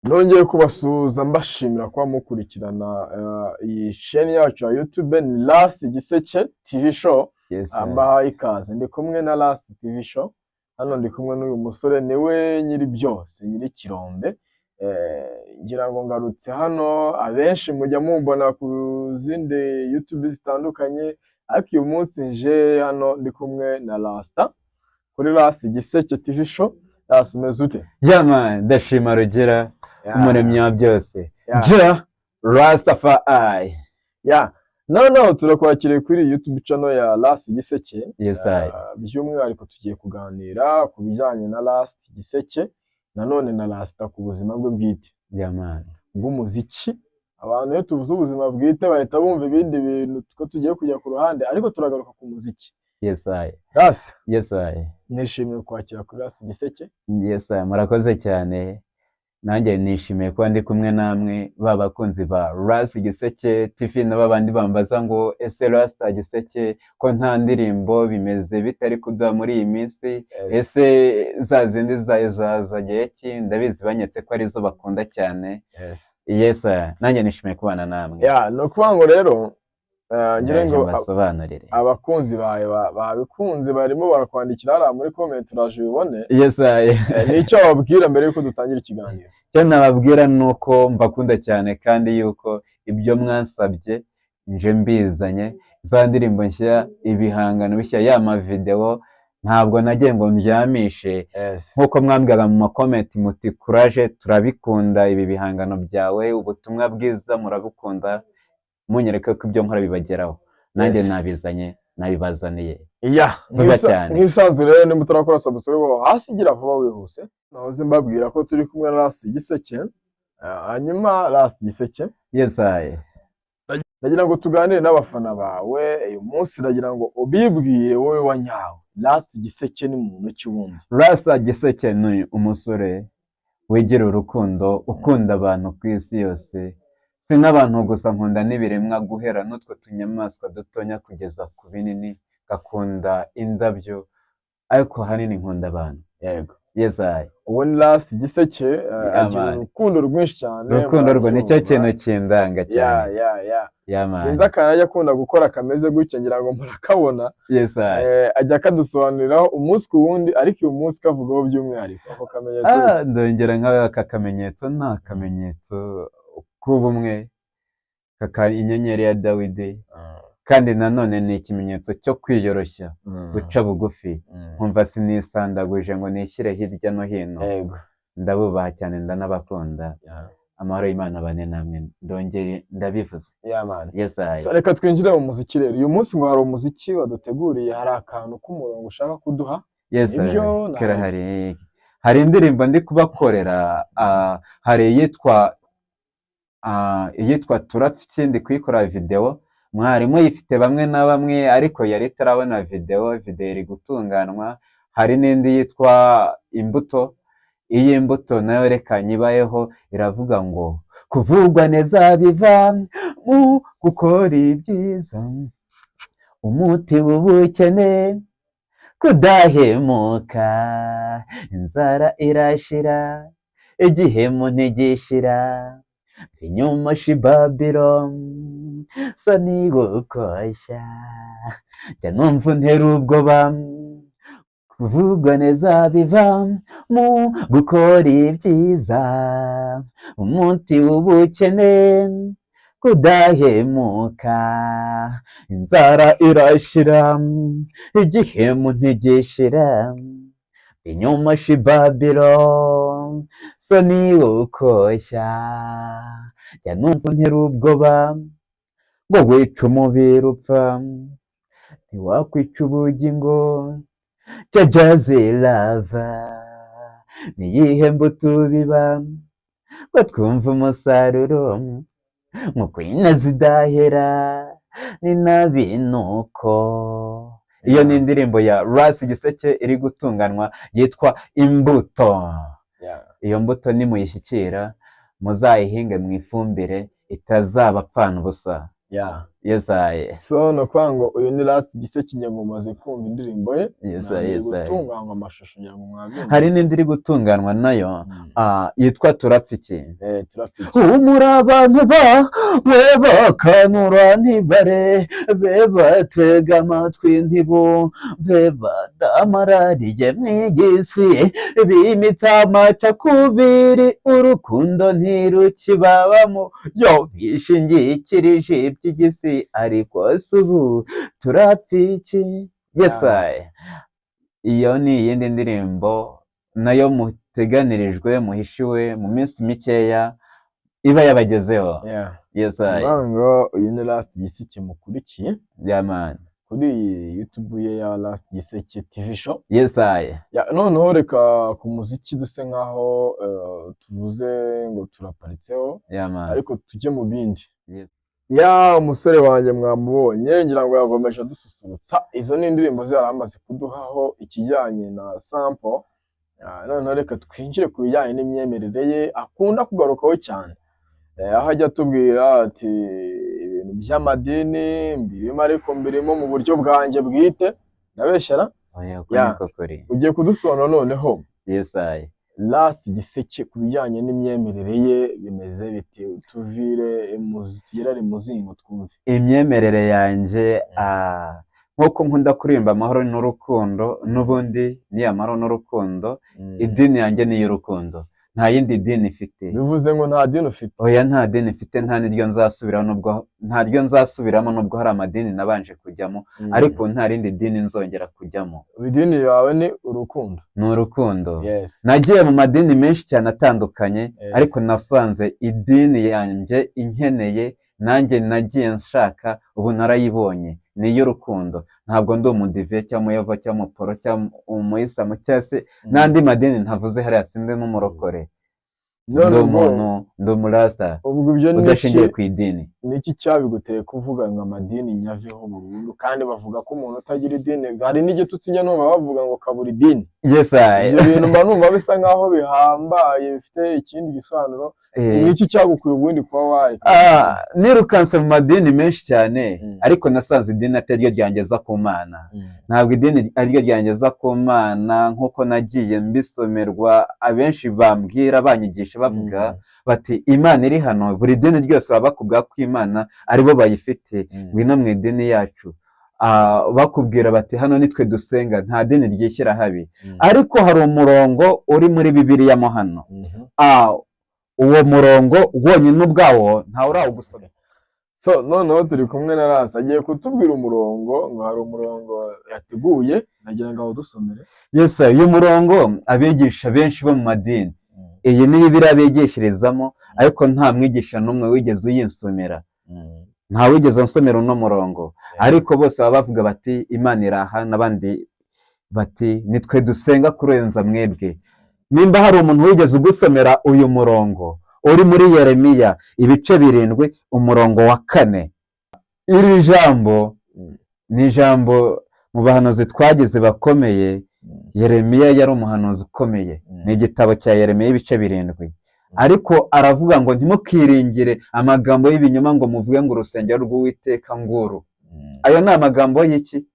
Nongeye kubasuhuza, mbashimira kuba mukurikirana iyi chaîne yacu ya YouTube, ni Last Giseke TV Show. Yes, sir. Mbahaye ikaze, ndi kumwe na Last TV Show hano, ndi kumwe n'uyu musore, niwe nyiri byose, nyiri kirombe. Ngira ngo ngarutse hano, abenshi mujya mumbona ku zindi YouTube zitandukanye, ariko uyu munsi nje hano ndi kumwe na Rasta kuri Last Giseke TV Show. Rasta, umeze ute? Yeah man, ndashima Rugira, umuremyi wa byose. Jah Rastafari. Yeah. Noneho turakwakiriye kuri YouTube channel ya Last Giseke. Yes, I. By'umwihariko tugiye kuganira ku bijyanye na Last Giseke, nanone na Rasta ku buzima bwe bwite Yeah man. bw'umuziki. Abantu iyo tuvuze ubuzima bwite bahita bumva ibindi bintu ko tugiye kujya ku ruhande, ariko turagaruka ku muziki. Yes, I. Rasta, Yes, I. nishimiye kwakira kuri Last Giseke. Yes, I. Murakoze cyane. Nanjye nishimiye kuba ndi kumwe namwe, ba bakunzi ba Ras Giseke TV na babandi bambaza ngo: "Ese Rasta Giseke ko nta ndirimbo, bimeze bitari kuduha muri iyi minsi? Ese za zindi zayo zazagiye ki?" Ndabizi banyetse ko arizo bakunda cyane. Yes, sir. Nanjye nishimiye kubana namwe. Yeah, ni ukuvuga ngo rero ngira Ndaje ngo mbasobanurire. abakunzi bawe babikunze, barimo barakwandikira hariya muri comment, uraje ubibone. Yes, sir. Nicyo wababwira mbere yuko dutangira ikiganiro? Icyo nababwira ni uko mbakunda cyane, kandi yuko ibyo mwansabye nje mbizanye, za ndirimbo nshya, ibihangano bishya, ya mavideo. Ntabwo nagiye ngo ndyamishe. Nk'uko mwambwiraga mu makomenti muti: "Kuraje, turabikunda ibi bihangano byawe, ubutumwa bwiza murabukunda," munyereke ko ibyo nkora bibageraho. Nanjye nabizanye, nabibazaniye vuba cyane. Nk'ibisanzwe rero, nimba utarakora subscribe hasi, gira vuba wihuse. Nahoze mbabwira ko turi kumwe na Last Giseke. Hanyuma Last Giseke, Yes, I. ndagira ngo tuganire n'abafana bawe uyu munsi. Ndagira ngo ubibwire wowe wa nyawe, Last Giseke ni muntu ki ubundi? Rasta Giseke ni umusore wigira urukundo, ukunda abantu ku isi yose. Si n'abantu gusa, nkunda n'ibiremwa, guhera n'utwo tunyamaswa dutonya kugeza ku binini. Ngakunda indabyo, ariko ahanini nkunda abantu. Yes, I. Uwo ni Last Giseke, agira man. urukundo rwinshi cyane. Urukundo rwo nicyo Murabyumva. kintu kindanga cyane. Yeah, man. Sinzi akantu ajya akunda gukora kameze gutya, ngira ngo murakabona. Yes, I. Ajya akadusobanuriraho umunsi ku wundi, ariko uyu munsi kavugaho by'umwihariko ako kamenyetso. Ah, ndongera nkawe, aka kamenyetso ni akamenyetso k'ubumwe, kaka inyenyeri ya Dawidi, kandi nanone ni ikimenyetso cyo kwiyoroshya, guca bugufi, nkumva sinisandaguje ngo nishyire hirya no hino. Ndabubaha cyane, ndanabakunda. Amahoro y'Imana bane namwe, ndongere ndabivuze. Yeah, man. Yes, I. So, reka twinjire mu muziki rero. Uyu munsi ngo hari umuziki waduteguriye, hari akantu k'umurongo ushaka kuduha? Yes, Nibyo, I. Karahari. Hari indirimbo ndi kubakorera, hari iyitwa Turapfa, ndi kuyikora video. Mwarimu yifite bamwe na bamwe, ariko yari itarabona video. Video iri gutunganywa. Hari n'indi yitwa Imbuto. Iyi mbuto nayo reka nyibayeho, iravuga ngo: "Kuvugwa neza biva mu gukora ibyiza, umuti w'ubukene kudahemuka, inzara irashira, igihemu ntigishira, inyuma shibabiro sa nigukoshya, jya numva untera ubwoba. Kuvugwa neza biva mu gukora ibyiza, umuti w'ubukene kudahemuka, inzara irashira, igihemu ntigishira, inyuma shibabiro so niwukoshya, jya numva untera ubwoba, ngo wica umubiri upfa, ntiwakwica ubugingo. Jajazilava niyihe mbuto biba ngo twumve umusaruro nkuko inka zidahera ni nabinuko." Iyo ni indirimbo ya Ras Giseke iri gutunganywa yitwa Imbuto. Iyo mbuto nimuyishyikira muzayihinge mu ifumbire, itazabapfana ubusa. Yes I. So ni ukuvuga ngo uyu ni Last Giseke, ngira ngo mumaze kumva indirimbo ye. Yes Ntabwo I, iri yes I. gutunganywa amashusho, ngira ngo mwabyumvise. Hari n'indi iri gutunganywa nayo, yitwa Turapfa Iki. Turapfa Iki. Humura abantu ba we bakanura ntibare be batega amatwi ntibumve badamarariye mw'igisi bimitse amacakubiri urukundo ntirukibabamo yo bishingikirije iby'igisi ariko si ubu turapfa iki. Yes I. Iyo ni iyindi ndirimbo nayo muteganirijwe, muhishiwe, mu minsi mikeya iba yabagezeho. Yes I. Ukuvuga ngo uyu ni Last Giseke mukurikiye Yeah man. kuri iyi YouTube ye ya Last Giseke TV Show. Yes I. Yeah, noneho reka ku muziki duse nkaho tuvuze ngo turaparitseho, Yeah man. ariko tujye mu bindi. Yes. Yeah, umusore wanjye mwamubonye, ngira ngo yakomeje adususurutsa. Izo ni indirimbo ze yari amaze kuduhaho ikijyanye na sample. Noneho reka twinjire ku bijyanye n'imyemerere ye akunda kugarukaho cyane, aho ajya atubwira ati ibintu by'amadini mbirimo, ariko mbirimo mu buryo bwanjye bwite. Ndabeshyara? Oya, uko niko kuri. Ugiye kudusobanura noneho. Yes I. Last Giseke ku bijyanye n'imyemerere ye bimeze biti? Tuvire imuzi, tugerere imuzingo twumve. Imyemerere yanjye, nk'uko nkunda kuririmba amahoro n'urukundo, n'ubundi ni amahoro n'urukundo. Idini yanjye ni iy'urukundo, nta yindi dini ifite. Bivuze ngo nta dini ufite? Oya, nta dini mfite, nta n'iryo nzasubiramo, nubwo ntaryo nzasubiramo, nubwo hari amadini nabanje kujyamo, ariko nta rindi dini nzongera kujyamo. Idini yawe ni urukundo. Ni urukundo. Nagiye mu madini menshi cyane atandukanye, ariko nasanze idini yanjye inkeneye, nanjye nagiye nshaka, ubu narayibonye, ni iy'urukundo. Ntabwo ndi umudive cyangwa umuyehova cyangwa umuporo cyangwa umuyisilamu cyangwa se n'andi madini ntavuze hariya, sindi n'umurokore. None Ndi ubwo umuntu, ndi umurasta ubwo ibyo ni udashingiye iki ku idini. Ni iki cyabiguteye kuvuga ngo amadini nyaveho burundu, kandi bavuga ko umuntu utagira idini, hari n'igitutsi njya numva bavuga ngo kabura idini? Yes I. Ibyo bintu mba numva bisa nkaho bihambaye, bifite ikindi gisobanuro. Ni iki cyagukuye ubundi kuba wareka? Nirukanse mu madini menshi cyane, ariko nasanze idini atari ryo ryangeza ku Mana. Ntabwo idini ari ryo ryangeza ku Mana, nk'uko nagiye mbisomerwa, abenshi bambwira, banyigisha, bavuga bati Imana iri hano. Buri dini ryose baba bakubwira ko Imana aribo bayifite, ngwino mu idini yacu. Bakubwira bati hano nitwe dusenga, nta dini ryishyira habi. Ariko hari umurongo uri muri Bibiliya mo hano. Uwo murongo wonyine ubwawo ntawe urawugusoma. So noneho turi kumwe na Rasi, agiye kutubwira umurongo, ngo hari umurongo yateguye, nagira ngo awudusomere. Yes, uyu murongo abigisha benshi bo mu madini, iyi ni Bibiliya bigishirizamo, ariko nta mwigisha n'umwe wigeze uyinsomera, nta wigeze ansomera uno murongo. Ariko bose baba bavuga bati Imana iraha, n'abandi bati nitwe dusenga kurenza mwebwe. Nimba hari umuntu wigeze ugusomera uyu murongo uri muri Yeremiya ibice 7 umurongo wa 4, iri jambo ni ijambo mu bahanuzi twagize bakomeye. Yeremiya yari umuhanuzi ukomeye. Ni igitabo cya Yeremiya ibice 7, ariko aravuga ngo ntimukiringire amagambo y'ibinyoma ngo muvuge ngo urusengero rw'Uwiteka nguru. Ayo ni amagambo y'iki?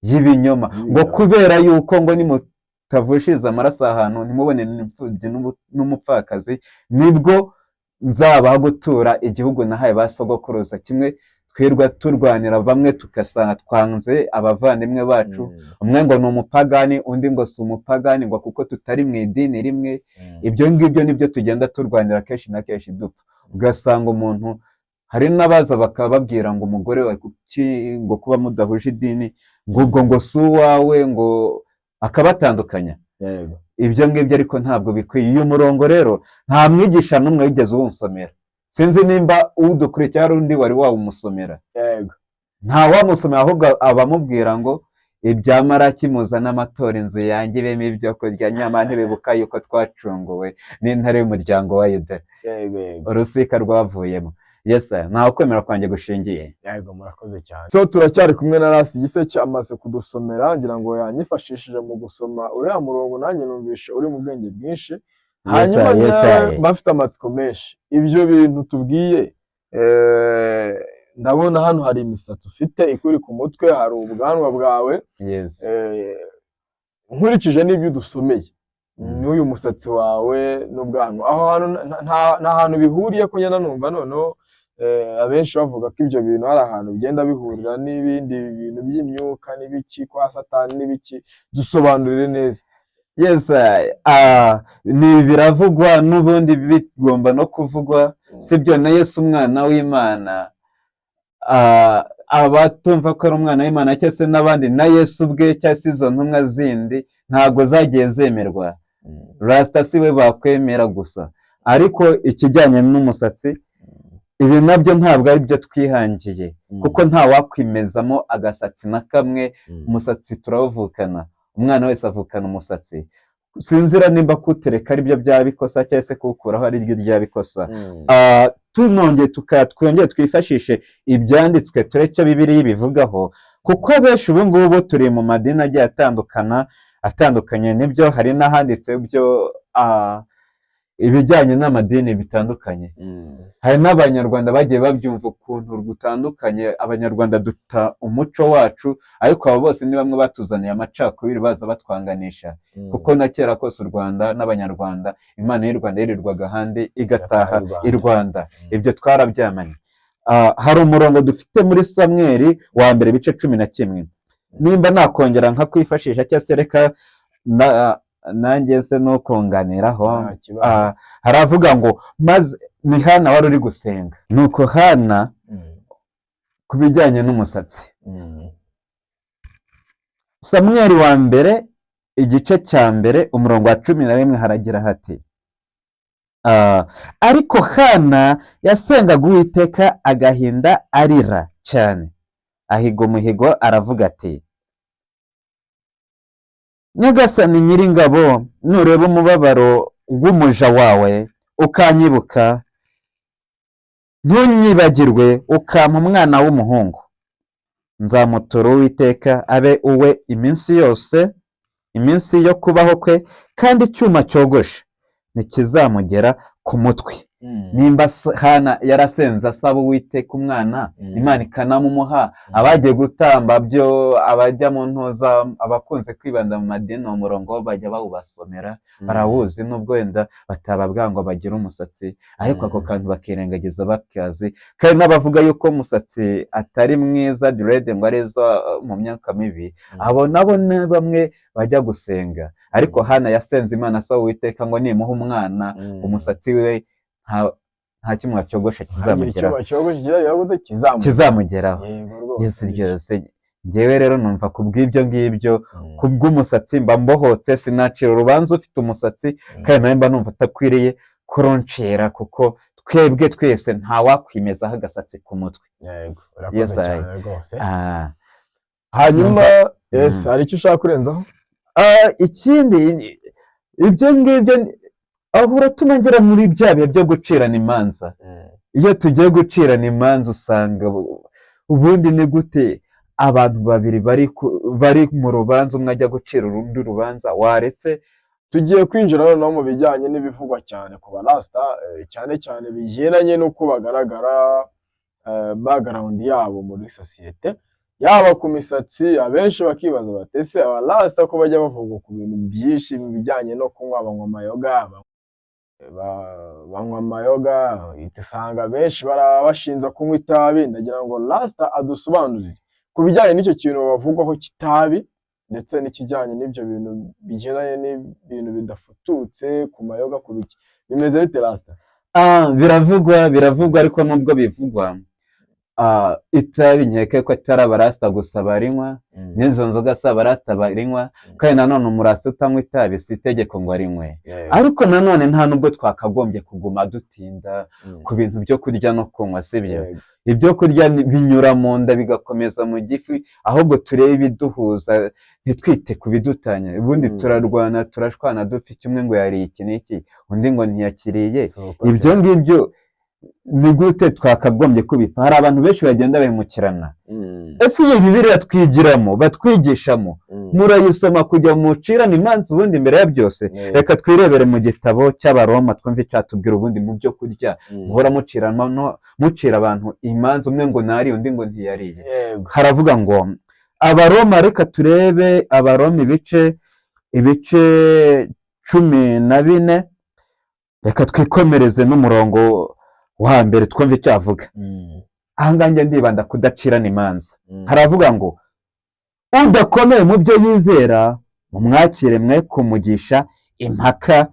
Y'ibinyoma. Ngo kubera yuko ngo nimutavushiriza amaraso ahantu, ntimubone imfubyi n'umupfakazi, nibwo nzabaha gutura igihugu nahaye ba sogokuruza. Kimwe twirwa turwanira, bamwe tugasanga twanze abavandimwe bacu, umwe ngo ni umupagani, undi ngo si umupagani, ngo kuko tutari mu idini rimwe. Ibyo ngibyo nibyo tugenda turwanira kenshi na kenshi dupfa. Ugasanga umuntu, hari n'abaza bakababwira ngo umugore wawe kuki, ngo kuba mudahuje idini, ngo ubwo ngo si uwawe, ngo akabatandukanya. Ibyo ngibyo ariko ntabwo bikwiye. Uyu murongo rero nta mwigisha n'umwe wigeze uwunsomera. Sinzi nimba udukurikiye hari undi wari wawumusomera. Nta wamusomera, ahubwo abamubwira ngo ibya Maraki muzana amatora, inzu yanjye ibemo ibyo kurya, nyamara ntibibuka yuko twacunguwe n'intare y'umuryango wa Yuda, yego yego urusika rwavuyemo. Yes, ntawe kwemera kwanjye gushingiye. Yego, murakoze cyane. So turacyari kumwe na Rasi Giseke, amaze kudusomera, ngira ngo yanyifashishije mu gusoma uriya murongo, nanjye numvishe uri mu bwenge bwinshi. Hanyuma Yes, nawe sir. bafite amatsiko menshi, ibyo bintu tubwiye. Ndabona hano hari imisatsi ufite ikuri ku mutwe, hari ubwanwa bwawe. Yes. Nkurikije n'ibyo udusomeye n'uyu musatsi wawe n'ubwanwa, aho hantu nta hantu bihuriye, ko njya numva noneho abenshi bavuga ko ibyo bintu hari ahantu bigenda bihurira n'ibindi bintu by'imyuka n'ibiki kwa Satani n'ibiki. Dusobanurire neza. Yes, ni biravugwa n'ubundi bigomba no kuvugwa, sibyo? Na Yesu umwana w'Imana, abatumva ko ari umwana w'Imana cyangwa se n'abandi, na Yesu ubwe cyangwa se izo ntumwa zindi ntabwo zagiye zemerwa. Rasita si we bakwemera gusa. Ariko ikijyanye n'umusatsi, ibi nabyo ntabwo ari byo twihangiye, kuko nta wakwimezamo agasatsi na kamwe. Umusatsi turawuvukana, umwana wese avukana umusatsi. Sinzira nimba kuwutereka ari byo byaba ikosa cyangwa se kuwukuraho ari ryo ryaba ikosa. Tunongeye twongere twifashishe ibyanditswe, turebe icyo Bibiliya ibivugaho, kuko abenshi ubu ngubu turi mu madini agiye atandukanye. Nibyo, hari n'ahanditse byo ibijyanye n'amadini bitandukanye. Hari n'Abanyarwanda bagiye babyumva ukuntu gutandukanye. Abanyarwanda duta umuco wacu, ariko abo bose ni bamwe batuzaniye amacakubiri, baza batwanganisha, kuko na kera kose u Rwanda n'Abanyarwanda, Imana y'u Rwanda yirirwaga ahandi igataha i Rwanda. Ibyo twarabyamanye. Hari umurongo dufite muri Samweli wa mbere ibice 11, nimba nakongera nkakwifashisha cyangwa se reka nanjye se no kunganiraho. Nta kibazo. Haravuga ngo maze ni Hana wari uri gusenga, nuko Hana ku bijyanye n'umusatsi, Samweli wa mbere igice cya mbere umurongo wa 11, haragira hati: "Ariko Hana yasengaga Uwiteka agahinda, arira cyane, ahiga umuhigo, aravuga ati: 'Nyagasani Nyiringabo, nureba umubabaro w'umuja wawe ukanyibuka, ntunyibagirwe, ukampa umwana w'umuhungu, nzamutura Uwiteka abe uwe iminsi yose, iminsi yo kubaho kwe, kandi icyuma cyogosha ntikizamugera ku mutwe.'" Nimba Hana yarasenze asaba Uwiteka umwana, Imana ikanamumuha, abagiye gutamba byo, abajya mu ntuza, abakunze kwibanda mu madini, uwo murongo bajya bawubasomera, barawuzi, nubwo wenda batababwira ngo bagire umusatsi, ariko ako kantu bakirengagiza bakazi. Kandi n'abavuga yuko umusatsi atari mwiza, dread ngo ari izo mu myuka mibi, abo nabo ni bamwe bajya gusenga. Ariko Hana yasenze Imana asaba Uwiteka ngo nimuha umwana, umusatsi we nta cyuma cyogosha hagira kizamugeraho. Icyuma cyogosha kizamugeraho. Kizamugeraho. Yego rwose. Yes, ryose. Njyewe rero numva ku bw'ibyo ngibyo, ku bw'umusatsi mba mbohotse, sinacira urubanza ufite umusatsi, kandi nawe mba numva atakwiriye kuroncera, kuko twebwe twese ntawakwimezaho agasatsi ku mutwe. Yego, urakoze Yes, cyane rwose. Hanyuma yes, hari icyo ushaka kurenzaho? Ikindi, ibyo ngibyo aho uratuma ngera muri bya bihe byo gucirana imanza. Iyo tugiye gucirana imanza, usanga ubundi ni gute abantu babiri bari mu rubanza, umwe ajya gucira urundi rubanza? Waretse Tugiye kwinjira noneho mu bijyanye n'ibivugwa cyane ku barasita, cyane cyane bigendanye n'uko bagaragara, background yabo muri sosiyete, yaba ku misatsi. Abenshi bakibaza bati: "Ese abarasita ko bajya bavuga ku bintu byinshi mu bijyanye no kunywa, banywa amayoga, banywa amayoga, usanga benshi barabashinja kunywa itabi." Ndagira ngo rasita adusobanurire ku bijyanye n'icyo kintu bavugwaho cy'itabi, ndetse n'ikijyanye n'ibyo bintu bigendanye n'ibintu bidafututse, ku mayoga, ku biki. Bimeze bite, rasita? Biravugwa, ariko nubwo bivugwa, itabi nkeke ko atari abarasita gusa barinywa, n'izo nzoga si abarasita barinywa. Kandi nanone umurasita utanywa itabi si itegeko ngo arinywe. Ariko nanone nta nubwo twakagombye kuguma dutinda ku bintu byo kurya no kunywa, sibyo? Ibyo kurya binyura mu nda bigakomeza mu gifu, ahubwo turebe ibiduhuza, ntitwite ku bidutanya. Ubundi turarwana, turashwana, dupfa kimwe ngo yariye iki n'iki, undi ngo ntiyakiriye. Ibyo ngibyo Ni gute twakagombye kubipfa? Hari abantu benshi bagenda bahemukirana. Ese iyi Bibiliya twigiramo, batwigishamo, murayisoma kujya mucirana imanza ubundi mbere ya byose? Reka twirebere mu gitabo cy'Abaroma, twumve icyatubwira ubundi mu byo kurya. Muhora mucira abantu imanza, umwe ngo nariye, undi ngo ntiyariye. Haravuga ngo Abaroma, reka turebe Abaroma ibice 14, reka twikomereze n'umurongo wa mbere, twumve icyo avuga. Aha ngaha njya ndibanda kudacirana imanza. Haravuga ngo: "Udakomeye mu byo yizera mumwakire, mwe kumugisha impaka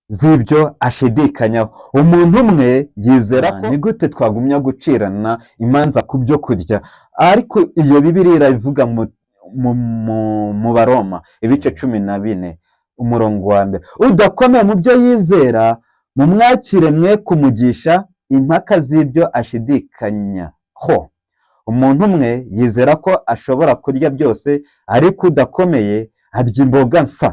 z'ibyo ashidikanyaho. Umuntu umwe yizera ko." Ni gute twagumya gucirana imanza ku byo kurya? Ariko iyo Bibiliya iravuga mu Baroma ibice 14 umurongo wa mbere: "Udakomeye mu byo yizera mumwakire, mwe kumugisha impaka z'ibyo ashidikanyaho. Umuntu umwe yizera ko ashobora kurya byose, ariko udakomeye arya imboga nsa.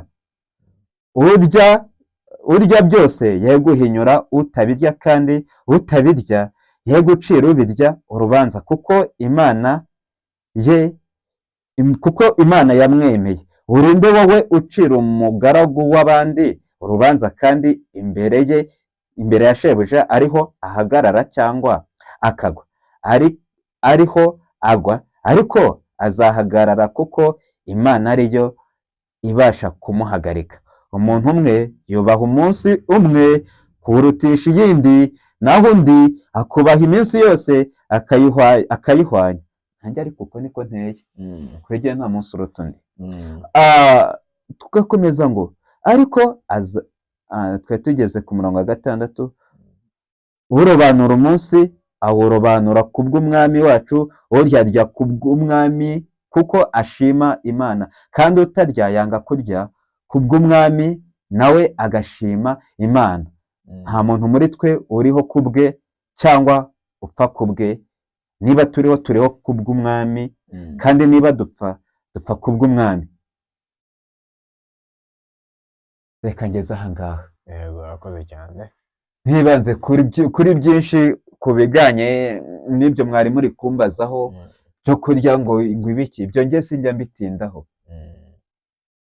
Urya byose ye guhinyura utabirya, kandi utabirya ye gucira ubirya urubanza, kuko Imana yamwemeye. Urinde wowe ucira umugaragu w'abandi urubanza? Kandi imbere ye, imbere ya shebuja, ariho ahagarara cyangwa akagwa, ariho agwa, ariko azahagarara, kuko Imana ariyo ibasha kumuhagarika. Umuntu umwe yubaha umunsi umwe kuwurutisha iyindi, naho undi akubaha iminsi yose akayihwanya. Nanjye ariko uko niko nteye. Kuri jye nta munsi uruta undi." Tugakomeza ngo ariko aza, twari tugeze ku murongo wa gatandatu: "Urobanura umunsi awurobanura kubw'Umwami wacu, uryarya kubw'Umwami kuko ashima Imana, kandi utarya yanga kurya kubw'Umwami, nawe agashima Imana. Nta muntu muri twe uriho kubwe cyangwa upfa kubwe. Niba turiho, turiho kubw'Umwami, kandi niba dupfa, dupfa kubw'Umwami." Reka ngeze aha ngaha. Yego, urakoze cyane. Ntibanze kuri byinshi ku bijyanye n'ibyo mwari muri kumbazaho byo kurya, ngo ibiki, ibyo njye sinjya mbitindaho.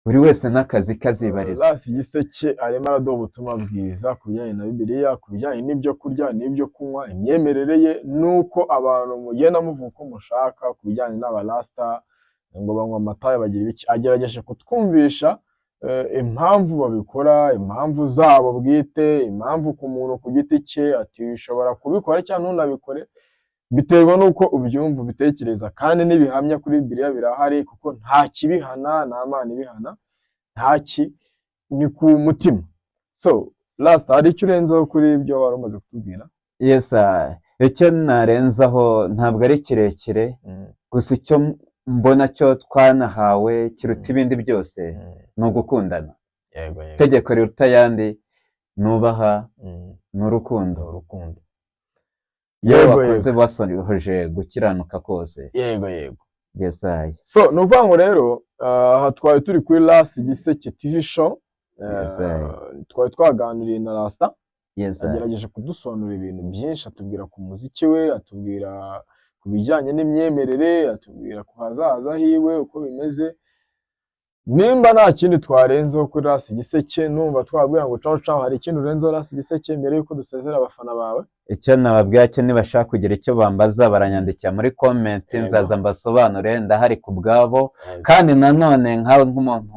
Buri wese n'akazi kazibariza. Ras Giseke arimo araduha ubutumwa bwiza ku bijyanye na Bibiliya, ku bijyanye n'ibyo kurya n'ibyo kunywa, imyemerere ye, n'uko abantu mugenda muvuga uko mushaka ku bijyanye n'abarasta ngo banywa amata, bagira ibiki. Agerageje kutwumvisha impamvu babikora, impamvu zabo bwite, impamvu ku muntu ku giti cye, ati ushobora kubikora cyangwa ntunabikore, biterwa n'uko ubyumva, ubitekereza. Kandi n'ibihamya kuri Bibiliya birahari, kuko nta kibihana, nta Mana ibihana, nta ki, ni ku mutima. So last, hari icyo urenzeho kuri ibyo wari umaze kutubwira? Yes, icyo narenzaho ntabwo ari kirekire, gusa icyo mbona cyo twanahawe kiruta ibindi byose ni ugukundana. yego yego Itegeko riruta ayandi nubaha ni urukundo. Urukundo. Iyo wakoze, wasohoje gukiranuka kose. yego yego Yes. So ni ukuvuga ngo rero, aha twari turi kuri Ras Giseke TV Show. Yes. Twari twaganiriye na Rasta. Yes. Agerageje kudusobanurira ibintu byinshi, atubwira ku muziki we, atubwira ku bijyanye n'imyemerere, atubwira ku hazaza hiwe uko bimeze. Nimba nta kindi twarenzeho kuri Ras Giseke, numva twabwira ngo caho caho. Hari ikindi urenzeho, Ras Giseke, mbere yuko dusezera abafana bawe? Icyo nababwira cyo, nibashaka kugira icyo bambaza baranyandikira muri comment, nzaza mbasobanure, ndahari ku bwabo. Kandi nanone nkawe nk'umuntu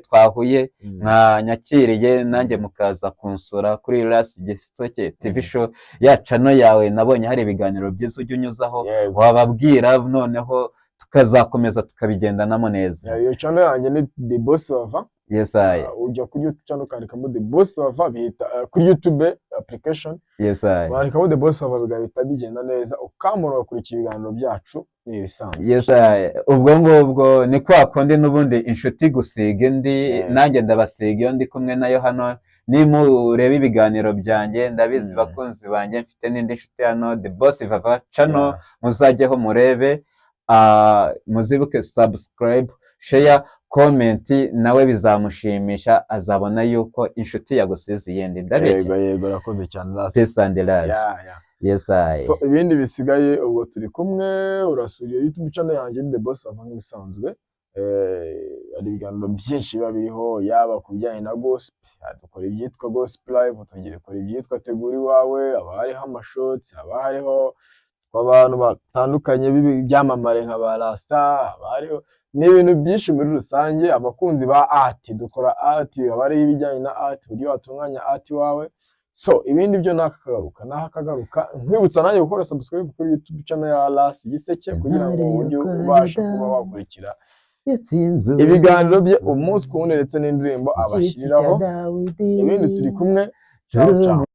twahuye, mwanyakiriye, nanjye mukaza kunsura kuri Ras Giseke TV Show ya channel yawe, nabonye hari ibiganiro byiza ujya unyuzaho, wababwira noneho tukazakomeza tukabigendanamo neza. Iyo channel yanjye ni The Boss Bava. Yes I. Ujya kuri YouTube channel ukandikamo The Boss Bava, bihita kuri YouTube application Yes I. wandikamo The Boss Bava, bigahita bigenda neza, ukambona, ugakurikira ibiganiro byacu, ni ibisanzwe. Yes I. Ubwo ngubwo ni kwa kundi n'ubundi inshuti gusiga indi. Nanjye ndabasiga iyo ndi kumwe nayo hano. Nimureba ibiganiro byanjye, ndabizi bakunzi banjye, mfite n'indi nshuti hano, The Boss Vava channel, muzajyeho murebe, muzibuke subscribe, share. Comment nawe bizamushimisha, azabona yuko inshuti yagusize iyindi. Ndabeshya? Yego yego, urakoze cyane, Rasta. Peace and love. Yeah. Yes, I. So ibindi bisigaye, ubwo turi kumwe, urasura iyo YouTube channel yanjye ni The Boss Ava nk'ibisanzwe. Hari ibiganiro byinshi biba biriho, yaba ku bijyanye na gospel, dukora ibyitwa gospel live, tugiye gukora ibyitwa tegura iwawe, haba hariho amashoti, haba hariho abantu batandukanye b'ibyamamare nka ba Rasta, haba hariho ni ibintu byinshi muri rusange. Abakunzi ba art, dukora art, haba hariho ibijyanye na art, uburyo watunganya art iwawe. So ibindi byo nakagaruka naho akagaruka. Nkwibutsa nanjye gukora subscribe kuri YouTube channel ya Ras Giseke kugira ngo ujye ubasha kuba wakurikira ibiganiro bye umunsi ku wundi, ndetse n'indirimbo abashyiriraho. Ibindi turi kumwe, ciao ciao.